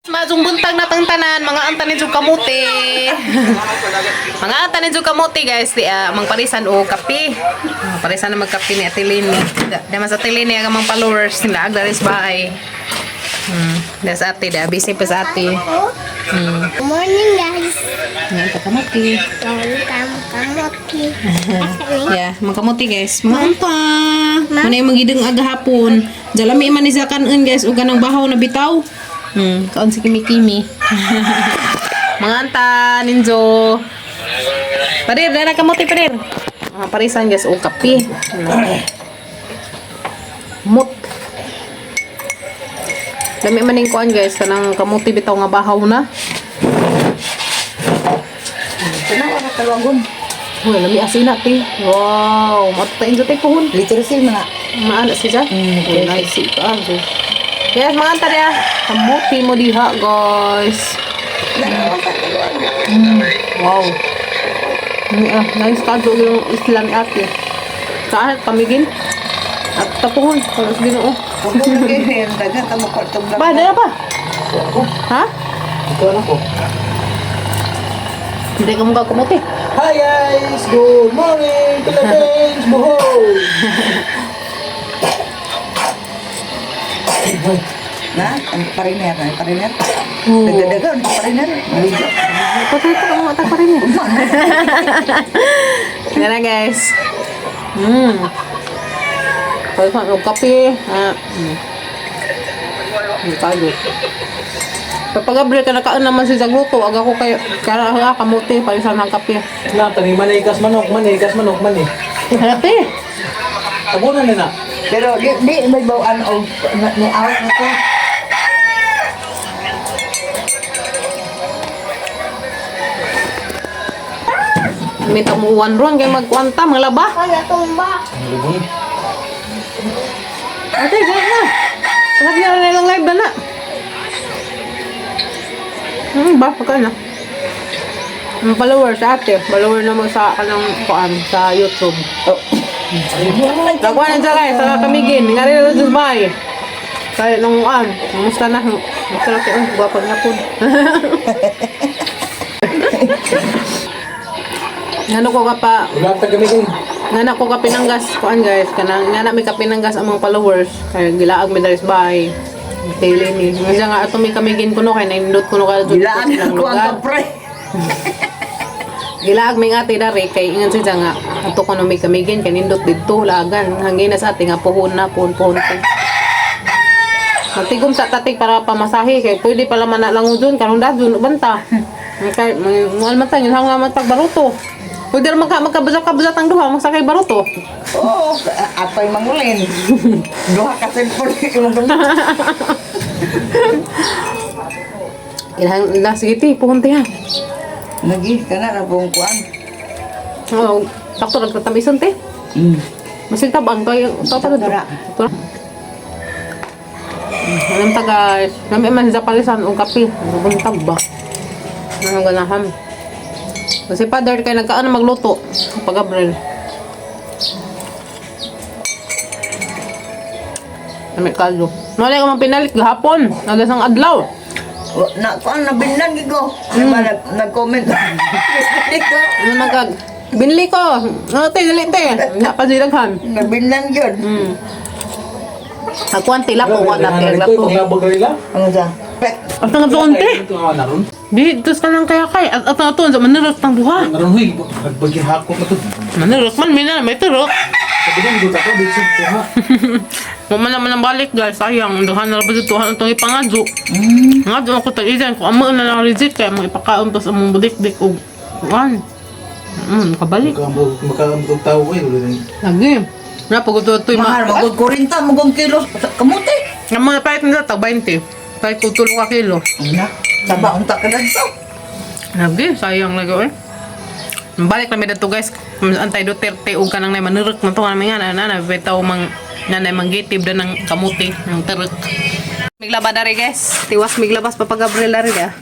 Maayong buntag na tang tanan, mga antanin jud kamote. Mga antanin jud kamote, guys, di mang parisan o kape. Ah, parisan na magkape ni Ate Leni. Da man sa Ate Leni ang mga followers nila agdari sa bahay. Das ate da busy pa sa ate. Good morning, guys. Ngayon pa kamote. Welcome, kamote. Yeah, mga kamote, guys. Mga anta. Muna yung magideng aga hapon. Jalami man ni sa kanon, guys, ug kanang bahaw na bitaw. Kaon si Kimi Kimi. Mga anta, ninjo. Padir, dara kamote padir. Mga parisan, guys, og kape. Mut. Lami man ning kuan, guys, kanang kamote bitaw nga bahaw na. Tanawa na tawagon. Uy, lami asin na te. Wow, matutain sa te kuhon. Literacy man na. Maana siya? Mm, nice si ah. Yes, mga anta niya. Kamuti mo diha, guys. Wow. Ah, nice kadto yung isla ni ate. Saan kamigin? At tapuhon, para sa Ginoo. Huwag mo na daga ka mo kwartong lang. Ba, dala pa. Ha? Ito na ko. Hindi ka mukha kumuti. Hi guys! Good morning, Philippines! Buhol! Na, ang pariner, ang pariner. Oo. Daga-daga, ang pariner. Maligo. Patay pa ang mata pa rin eh. Yan na, guys. Pwede pa ng kape. Ah. Ang tayo. Kapag Gabriel ka nakaon naman si Zagluto, aga ko kayo, kaya ako kamuti, palisan ng kape. Na, tani manikas manok, manikas manok, mani. Happy! Tabunan na na. Pero di, di may bawaan o ni out na to. May tamuan ron, kaya magkwanta, mga laba. Wala tumba. Lubon. Ate, gawin na. Sabi na nilang live na na. Ba, pagka na. Ang follower sa ate, follower naman sa kanang kuan sa YouTube. Oh. Nagkuha na siya guys, sa kamigin. Nga rin na Dubai. Kaya nung kuan, kumusta na? Kumusta na kayo? Gwapo na po. Ngano ko ka pa, Wala ta gamitin. ngana ko ka pinanggas kuan, guys, kanang ngana may kapinanggas ang mga followers kay gilaag mi dalis bay. Tele ni. Minsan nga ato may kamigin kuno kay naindot kuno ka Gilaan ko ang kapre. Gilaag may ate dari kay ingan siya nga ato kuno may kamigin kay nindot didto laagan hangin na sa ate nga puhon na puhon puhon te. Magtigom sa tatig para pamasahe kay pwede pala man na lang dun karon dadun banta. Kay mual man ta nga man tag baruto. Pwede ra magka magkabuzak-kabuzak ang duha magsakay baruto. Oo, atoy mangulin. Duha ka cellphone imong gamit. Ilhang la sige ti puhon ti ha. Lagi kana ra buong kuan. Oo, sakto nagtatamisan te. Masig tabang kay to pa Sakto ra. Alam ta, guys, nami man sa palisan og kape, buntag ba. Anong ganahan? Kasi father kay nagkaano magluto pag Gabriel. Nami kaldo. Wala ka man pinalit gahapon, nagasang adlaw. Na kuan na binlan gid ko. Di ba nag-comment. Di ko. Ano man kag binli ko. Ano te, dali te. Nga pa silaghan. Nabinlan gyud. Ako ang tila ko, wala te, Ito, lapo. maglabog nila. Ano sa? Pek. At nga to, te. Ito nga naron. Di, tos ka lang kaya kay. At nga to, sa manirot ng duha. Naron huy, nagbagihakot na to. Manirot man, mina, may turok. Sabi niya, guta ko, bitsin ko ha. Wala naman ang balik, guys. Sayang, duha na labas ito. Ano itong ipangadyo? Ngadyo ako tag-isan. Kung amo na lang reject, kaya mong ipakaon tos among budik-dik o kuan. Kabalik. Makaambog tao ko eh. Wala na. Lagi. Na, pag ito ito'y Mahal magud 40 magong kilos sa kamote. Ang mga pahit nila, tag 20. Pahit ko tulo ka kilo. Ana, saba unta ka dadto. Lagi, sayang lagi eh. Balik na mi dito, guys. Antay Duterte og kanang nay manurok man to kami nga na na bitaw mang nanay manggitib na ng kamuti ng terek. Miglaba dari, guys. Tiwas miglabas pa pag Gabriel dari da.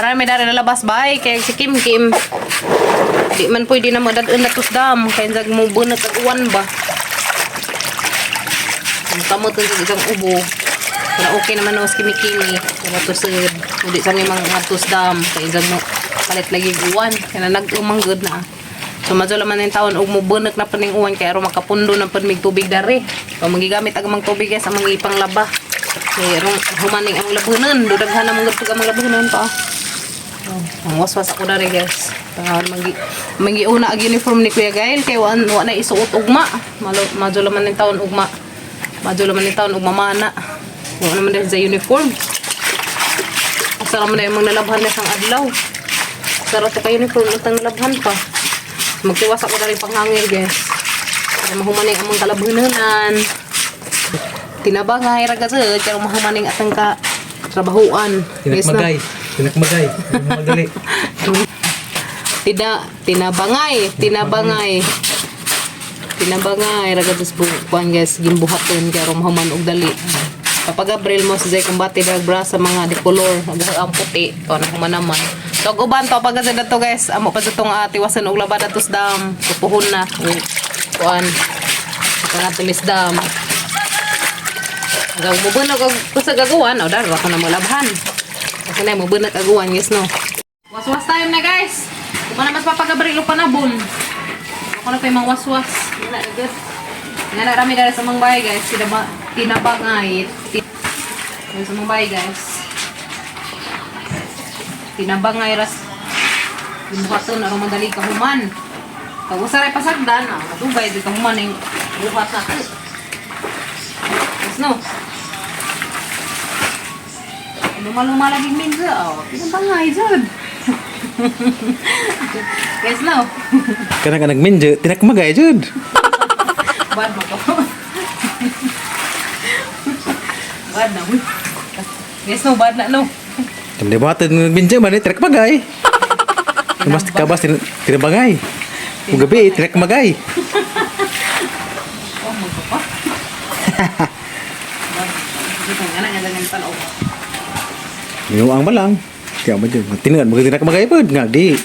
Aray may dari nalabas bay kay si Kim Kim. Di man pwede na madadun na tusdam kay jag mo bunot ag uwan ba. Ang kamot sa isang ubo. Pero okay naman no si Kimi Kimi. Kaya to sa uli sa mga ngatos dam kay isang mo palit lagi uwan kaya nag-umang good na. So madyo laman ng taon og mobunak na paning uwan kay aron makapundo na pud mig tubig dari. So magigamit ang mang tubig guys ang mga ipanglaba. Kay aron humaning ang labunan, dudaghan ang mga tubig ang labunan pa. Oh, ang waswas ako dari guys. Tangan magi magiuna ang uniform ni Kuya Gael kay wa wa na isuot ugma. Malo madyo laman ng taon ugma. Madyo laman ng taon ugma mana. Wa naman dahil sa uniform. Asa naman na yung mga nalabhan na isang adlaw. Sarap to kayo uniform utang nalabhan pa. Magtiwas ako na rin panghangin guys. Para mahumaning among kalabhanan. Tinabangay ra kasi kaya mahumaning atang ka trabahuan. Guys, no? Tinakmagay. Tinakmagay. Magali. Tina, tinabangay, tinabangay. Tinabangay ra gatos buwan guys, gimbuhaton kay aron mahuman og dali. Papa Gabriel mo sa Zay Kumbate drag bra sa mga di color, ug ang puti, to na human naman. So og uban to pag dato guys, amo pa sa tong tiwasan og labada tos dam, pupuhon na ug kuan. Kanang tumis dam. Gaw mo og kusa gagawan, o daro ako na molabhan. Kasi na mo bunag aguan guys no. Waswas time na guys. Kung na mas papagabril o panabon. Ako na pa yung mga waswas. Nga na good. Nga na rami dahil sa mga bahay guys. Tinaba, tinabangay. Dahil sa mga bahay guys. Tinabangay ras. Limuhaton aron madali ka human. Pag usaray pasagdan, ah, madugay di ka human yung buhat na to. Yes, no? Luma-luma lagi minsa. Oh, tinabangay jud. Yes, no? Kanang ka nagminjo, tinakmagay jud. Bad mo ko. Bad na, uy. Yes, no, bad na, no. Kamdi buhaton nagminjo man eh, tinakmagay. Kabas kabas tinabangay. Ug gabi tinakmagay. Oh, mo pa. Bad. Dito nga na nga ganyan tanaw. Minuang ba lang? Kaya mo jud. Tinuod mo tinakmagay pod nga di.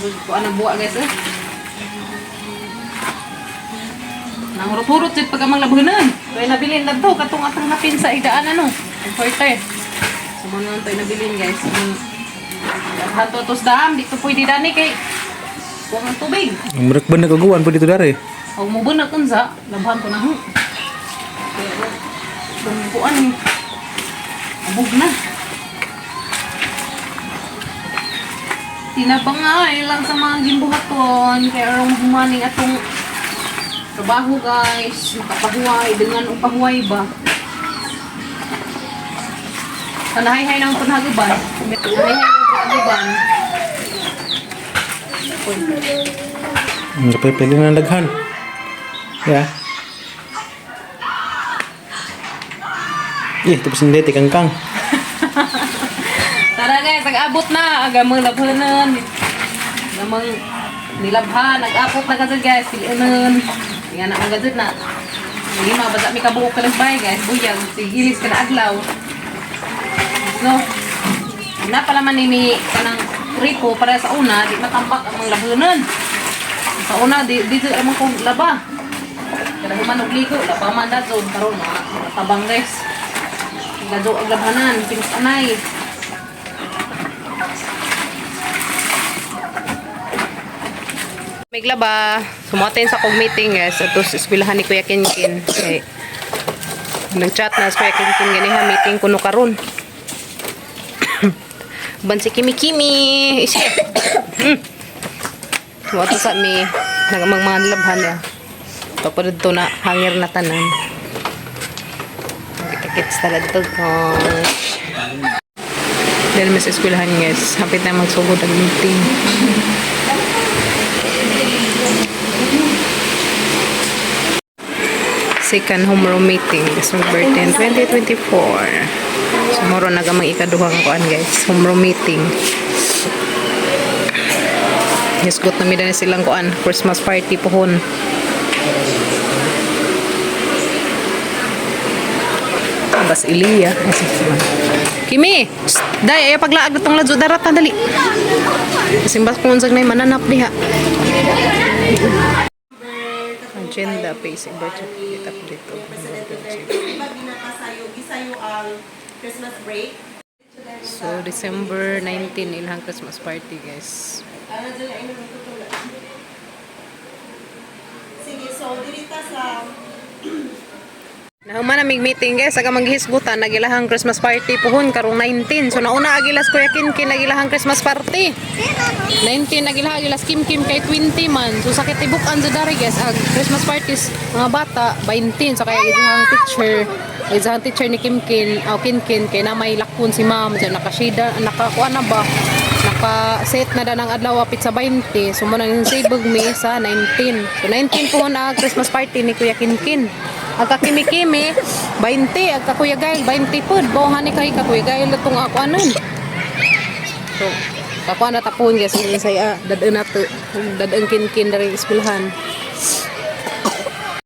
Ako anang buwa guys eh. Nangurot-hurot jud pag amang labunan. Kaya nabilin na to katong atang napin sa idaan ano. Comforter. So mo naman to nabilin guys. Daghan to tos dam dito pwede dani kay kuwang ang tubig. Ang murag ba nagaguan po dito dare? Og mo bunak unsa, labhan ko na ho. Pero tungkuan ni. Abog na. Tinabangay lang sa mga gimbuhaton kay aron humaning atong trabaho guys, makapahuway dengan og pahuway ba. Panahay-hay nang panahaguban. Panahay-hay nang panahaguban. Ang pili na daghan. Ya. Eh, tapos hindi, tikangkang. Tara guys, nag-abot na. Aga mga labhanan. Namang nilabhan. Nag-abot na kasi guys. Piliunan. Nga na ang gadget na. Hindi mabasa mi kabuok ka lang bay guys. Buyag. Sigilis ka na adlaw. No? Na pala man ni kanang ripo para sa una, di matampak ang mga labhanan. Sa una, di dito amang kong laba. Kada human og ligo, laba man dayon karon mga tabang guys. Gado ang labhanan, pinsanay. Migla ba? Sumatin sa kong meeting guys. Ato sa eskwelahan ni Kuya Kinkin. Okay. Nag-chat na si Kuya Kinkin ganiha meeting kuno karon. Ban si Kimi Kimi. Isi. Wato sa mi nagamang mga labhan ya. Tapos dito na hanger na tanan. Kita-kits talaga dito guys. Dahil mas eskwelahan guys. Hapit na magsugod ang meeting. Second homeroom meeting December 10, 2024. Sumuro na gamang ikaduhang kuan guys. Homeroom meeting. Hisgot na mida na silang kuan Christmas party pohon. Bas Iliya. Kimi, Shh, day ay paglaag na tong ladyo darat na dali. Simbas ko unsag nay mananap diha. Agenda, basic birth certificate, update of President birth Duterte. Diba ginapasayo, gisayo ang Christmas break? So, December 19, ilang Christmas party, guys. Ano dyan ay natutulog. Sige, so dirita sa Nahuman na mig meeting, guys, aga manghisgutan nagilahang Christmas party puhon karong 19. So nauna agilas Kuya Kinkin nagilahang Christmas party. 19 nagilaha agilas Kim Kim kay 20 man. So sakit tibukan sa dari, guys, ag Christmas parties mga bata 20. So kaya isang teacher, isang teacher ni Kim Kim, oh, Kin Kin kay na may lakon si ma'am so nakashida nakakuan na ba naka-set na da ng adlaw apit sa 20. So mo nang sabog mi sa 19. So 19 po na Christmas party ni Kuya Kinkin. Ang kakimi-kimi, 20. Ang kakuya Gail, 20 po. Buong ni kay kakuya Gail itong ako anon. So, ako na tapon guys. Kung say, ah, dadaan na to. Dadaan Kinkin na rin eskwelahan.